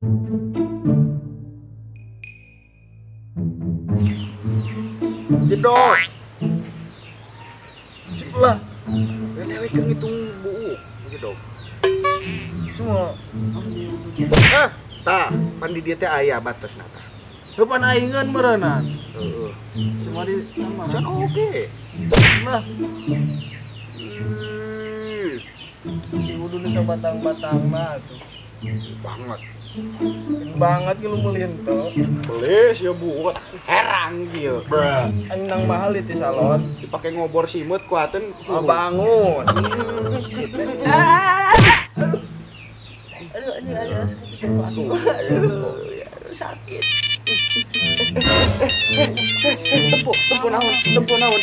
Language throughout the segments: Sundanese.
Jedok. Lah. Dewek keur ngitung buuk jedok. Semua. Ah, tah, pan di dieu teh aya batasna tah. Heuh pan aingeun meureunnan. Heeh. Semua di can oge. Lah. Diwudune sabatang-batangna atuh. Banget. Banget ge lu meuli henteu. Belis ya buuk herang kieu. Aing nang mahal di salon, dipake ngobor simut kuateun. Oh, bangun. Gitu. Aduh, anjing aduh sakit aku. Aduh, ya, sakit. Tempo naon, tempo naon.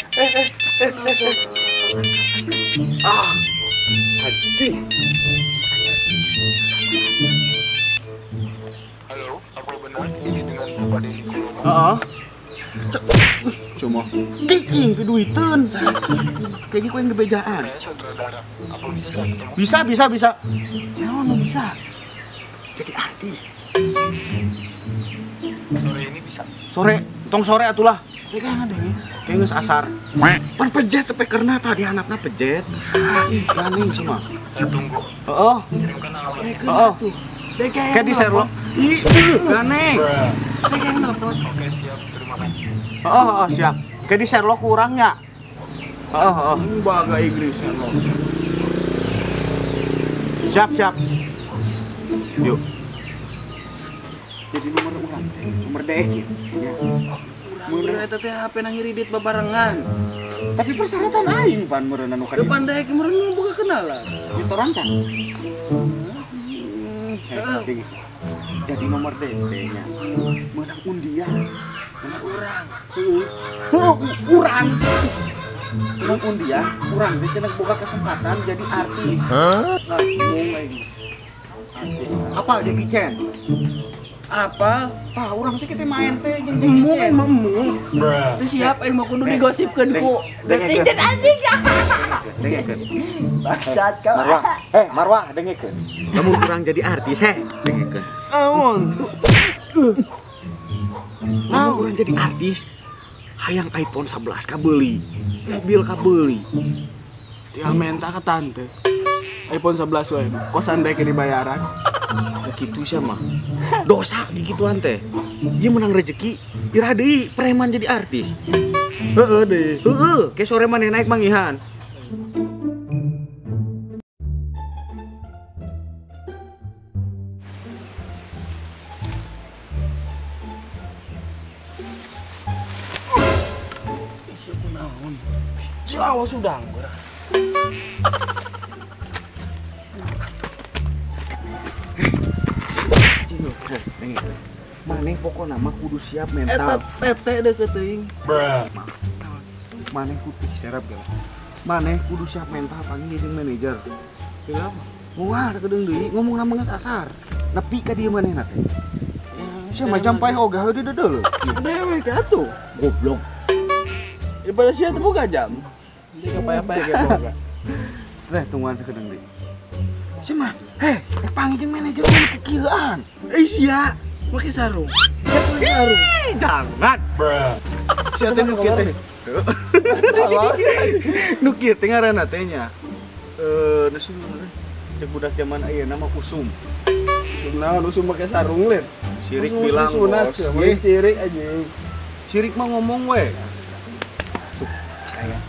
Ah. Anjing. Halo, apa benar ini dengan Bapak Deddy Kulono? Heeh. Cuma cicing ke duiteun. Kayaknya ku yang dibejaan. Saya sutradara. Apa bisa saya ketemu? Bisa, bisa, bisa. Naon nu bisa? Jadi artis. Sore ini bisa. Sore, tong sore atulah. Pegangan deh. Kayak geus asar. Pan pejet speakerna tadi handapna pejet. Ah, ganing cuma. Saya tunggu. Heeh. Kirimkan alamatnya. Heeh. Kayak di Sherlock. Ih, ganeng. Oke, siap. Terima kasih. Heeh, heeh, siap. Kayak di Sherlock kurangnya. Heeh, heeh. Baga Inggris Sherlock. Siap, siap. Yuk. Jadi nomor urang teh, nomor dek ya. Mun eta teh HP nang ngiridit babarengan. Tapi persyaratan aing pan meureun anu ka dieu. Depan daek meureun boga kenalan. Nyetoran can. Jadi nomor DP-nya menang undian. Nomor urang. Heeh, urang. Menang undian, urang teh cenah boga kesempatan jadi artis. Nah, ngomong lagi. Artis. Apal Jackie Chan? Apal? Tah urang teh kita main teh jeung Jackie Chan. Emung. Teu siap aing mah kudu digosipkeun ku netizen anjing. Dengekeun. Bangsat kau. Marwah. Marwah dengekeun. Lamun urang jadi artis heh, dengekeun. Amun. Lamun urang jadi artis, hayang iPhone 11 kabeuli, mobil kabeuli. Tinggal minta ke tante. iPhone 11 wae, kosan bae dibayaran. Gitu sih mah. Dosa gituan teh. Ieu menang rezeki, ira deui preman jadi artis. Heeh deh. Heeh, ke sore maneh naik mangihan. Isi kunaon? Jawa sudang geura. Maneh pokona mah kudu siap mental. Eta tete deukeut teuing. Maneh kudu serap geura. Maneh kudu siap mental panggil jeung manajer. Kenapa? Moal sakedeung deui ngomongna mah geus asar. Nepi ka dieu manehna teh. Sia mah jampai oge heuh deudeuh. Dewek atuh. Goblok. Daripada sia teu boga jam. Dia kapaya-paya ge boga. Teh tungguan sakedeung deui. Sia mah, heh, panggil jeung manajer mah kekieuan. Eh sia, make sarung. Make sarung. Jangan. Sia teh nu kieu teh. Nu kieu teh ngaranna teh nya. Nu cek budak zaman ayeuna mah usum. Usum naon? Usum make sarung lain. Sirik bilang sunat, bos. Sirik anjing. Sirik mah ngomong we. Tuh, saya.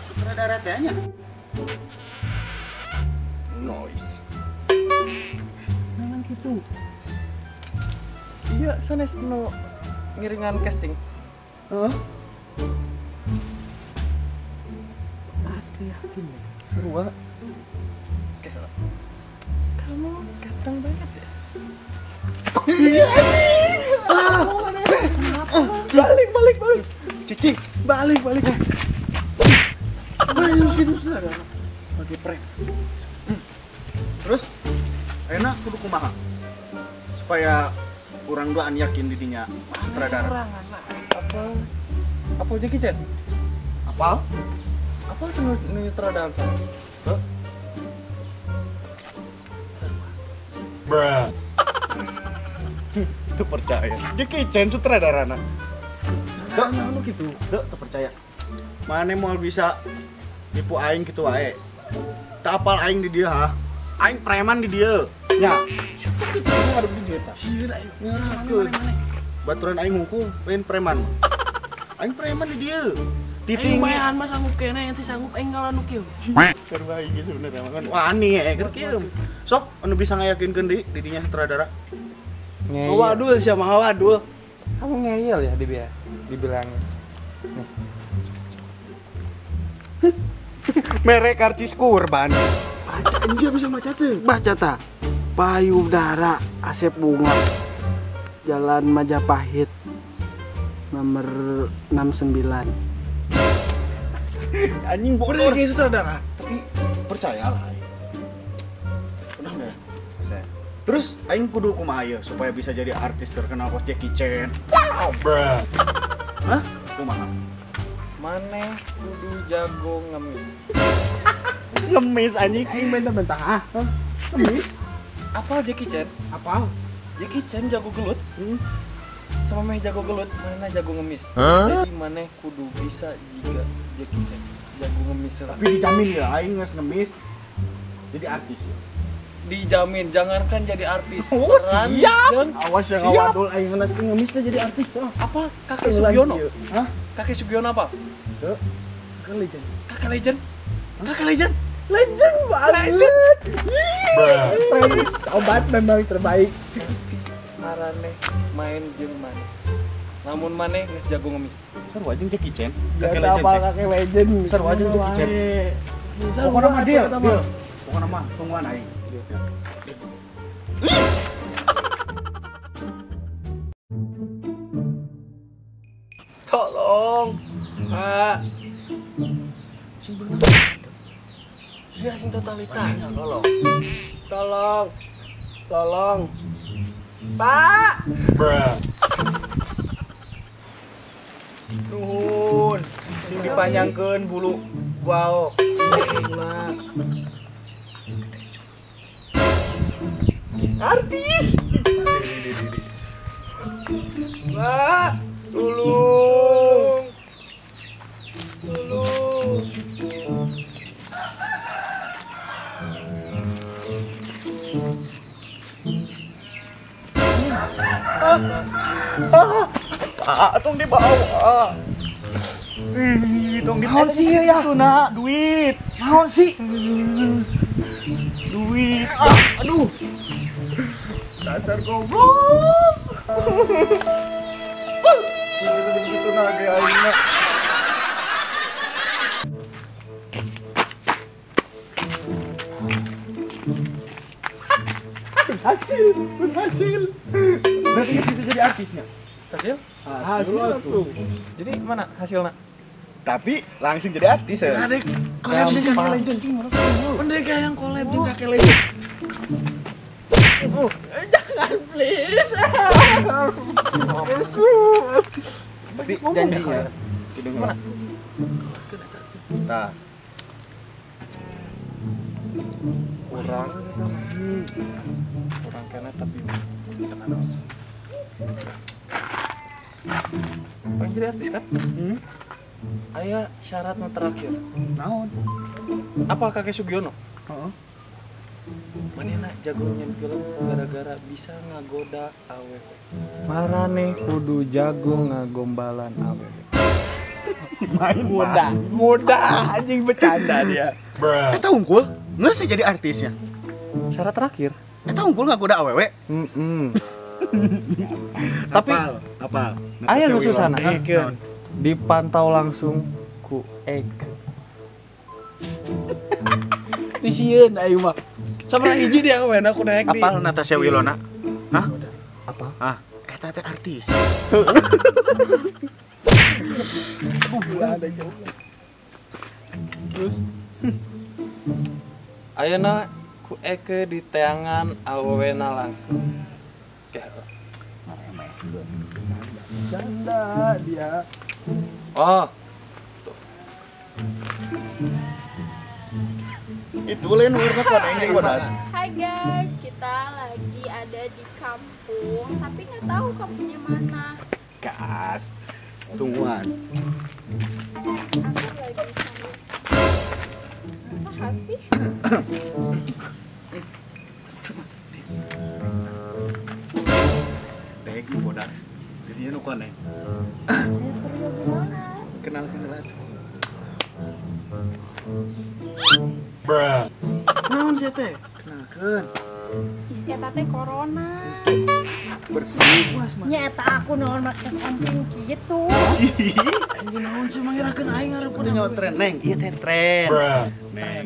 Sutradara teh nya. Noise. Memang gitu. Iya, sanes nu ngiringan casting. Heeh. Asli yakin ya. Seru ah. Kamu ganteng banget ya. Iya. Balik, balik, balik. Cici, balik, balik. Ayo situ saudara. Sebagai prank. Terus enak kudu kumaha supaya Urang duaan yakin di dinya sutradara. Sorangan lah. Apa Jackie Chan? Apa? Apa itu nyutradaran sama? Hah? Bruh. Itu percaya. Jackie Chan sutradarana. Dok, anu gitu. Dok, terpercaya. Mane moal bisa nipu aing kitu wae. Tak apal aing di dieu ha. Aing preman di dieu. Nya. Siapa kitu ngadep di dieu tah? Sieun aing. Mane. Baturan aing hungkul, lain preman. Aing preman di dieu. Aing lumayan mah sanggup kene ente sanggup aing ngalah nu kieu. Seru aing gitu sebenarnya kan. Wani keur kieu. Sok anu bisa ngayakinkeun di dinya sutradara. Wadul sia mah wadul. Kamu ngeyel ya dibilangnya. Nih. Merek karcis kurban. Baca anjir bisa baca tuh. Baca ta. Payudara Asep Bunga. Jalan Majapahit nomor 69. Anjing bodoh lagi sutradara. Tapi percayalah. Udah saya. Terus aing kudu kumaha ieu supaya bisa jadi artis terkenal kos Jackie Chan. Wow, bruh. Hah? Kumaha? Maneh kudu jago ngemis. Ngemis anjing. Aing bentah-bentah ah. Ngemis? Apa Jackie Chan? Apa? Jackie Chan jago gelut. Sama meh jago gelut, maneh jago ngemis. Huh? Jadi maneh kudu bisa jika Jackie Chan jago ngemis lah. Tapi dijamin ya aing geus ngemis jadi artis ya. Dijamin, jangankan jadi artis. Oh, siap. Awas ya ngawadul aing ngeus ngemis teh jadi artis. Apa? Kakek Sugiono? Hah? Kakek Sugiono apa? Tuh. Kakek legend. Kakek legend. Kakek legend. Legend banget. Obat memang terbaik. Marane main jeung maneh. Lamun maneh geus jago ngemis. Sarua jeung Jackie Chan. Kakek legend. Kakek legend. Sarua jeung Jackie Chan. Pokona mah deal. Pokona mah tungguan aing. Tolong. Pak. Sing bener. Sia sing totalitas. Tolong. Tolong. Tolong. Pak. Bruh. Nuhun. Sing dipanjangkeun bulu wow. Artis. Pak, tolong. Tolong. Ah, tong dibawa. Ih, tong dibawa. Naon sih ya? Tuna, duit. Naon sih? Duit. Ah, aduh. Dasar goblok. Gitu nage aingna. Berhasil, berhasil. Berarti bisa jadi artisnya. Hasil? Hasil tuh. Jadi mana hasilnya? Tapi langsung jadi artis ya. Ada collab jeung kakek legend. Pendeka yang collab jeung kakek legend. Oh, jangan please. Tapi janjinya didengar. Nah. Orang kena tapi pengen jadi artis kan? Aya syaratnya terakhir. Naon? Apa kakek Sugiono? Heeh. Manehna jago nyen film gara-gara bisa ngagoda awewe. Marane kudu jago ngagombalan awewe. Main muda, muda anjing bercanda dia. Eta unggul, geus jadi artisnya. Syarat terakhir. Eta unggul ngagoda awewe. Tapi apal. Aya nu susana. Dipantau langsung ku Eg. Tisieun aing mah. Sama hiji dia we aku naik di. Apal Natasha Wilona? Hah? Apa? Ah, eta teh artis. Ada jauh. Terus ayeuna ku Eke di teangan awewena langsung. Oke. Canda dia. Oh. Itu lain warna koneng jeung bodas. Hai guys, kita lagi ada di kampung, tapi nggak tahu kampungnya mana. Gas. Tungguan. Aku lagi sama saha sih? Dek nu bodas. Jadinya nu koneng. Kenal-kenal atuh. Bruh. Naon sih teh? Kenalkeun. Isi eta teh corona. Bersih puas mah. Nya eta aku naon make samping kitu. Anjing naon sih mangirakeun aing ngarepkeun nyawa tren neng. Ieu teh tren. Neng.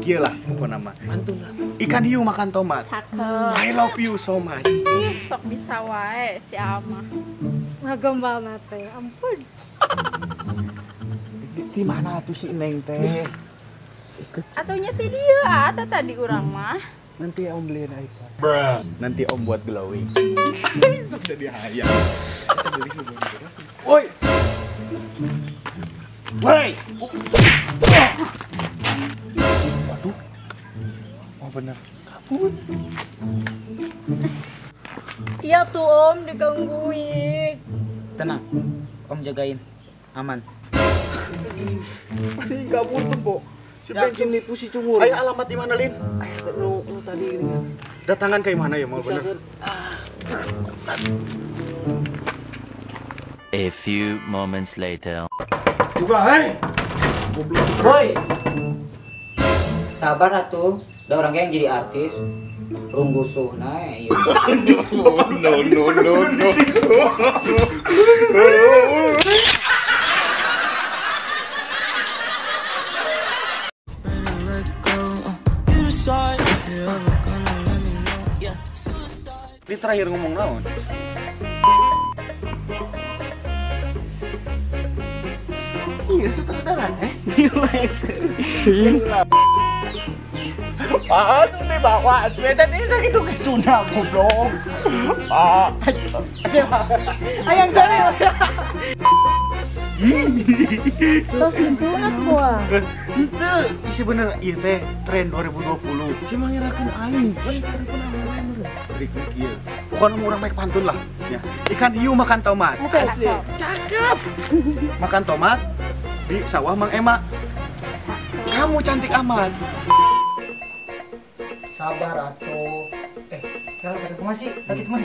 Kieu lah pokona mah. Pantun lah. Ikan hiu makan tomat. Cakep. I love you so much. Ih, sok bisa wae si Ama. Ngagombalna teh, ampun. Di mana tuh si Neng teh? Atuh nya ti dieu ata tadi urang mah. Nanti om beliin iPhone. Bruh. Nanti om buat glowing. Sok jadi hayang. Woi. Woi. Waduh. Oh bener. Kabur. Iya tuh om digangguin. Tenang, om jagain. Aman. Ini kabur tuh, Bo. Si yakin nipu si cungur. Ayo alamat di mana, Lin? Ayo nu tadi ini kan. Datangan ke mana ya mau bener. A few moments later. Buka, hei. Goblok. Woi. Sabar atuh, da orang yang jadi artis. Runggusuh na ieu. No no no no. Ini terakhir ngomong naon? Iya, sutradara eh. Pak, tuh dibawa tuh eta teh sakitu-kitu na goblok. Pak. Ayang sana. Terus disunat gua. Henteu, isi bener ieu teh tren 2020. Si mangirakeun aing. Kan tadi pun aing meureun. Triknya kieu. Pokoknya mau urang naik pantun lah ya. Ikan hiu makan tomat. Asik. Cakep. Makan tomat di sawah Mang Ema. Kamu cantik amat. Sabar atuh. Kira kira kumaha sih? Lagi teman.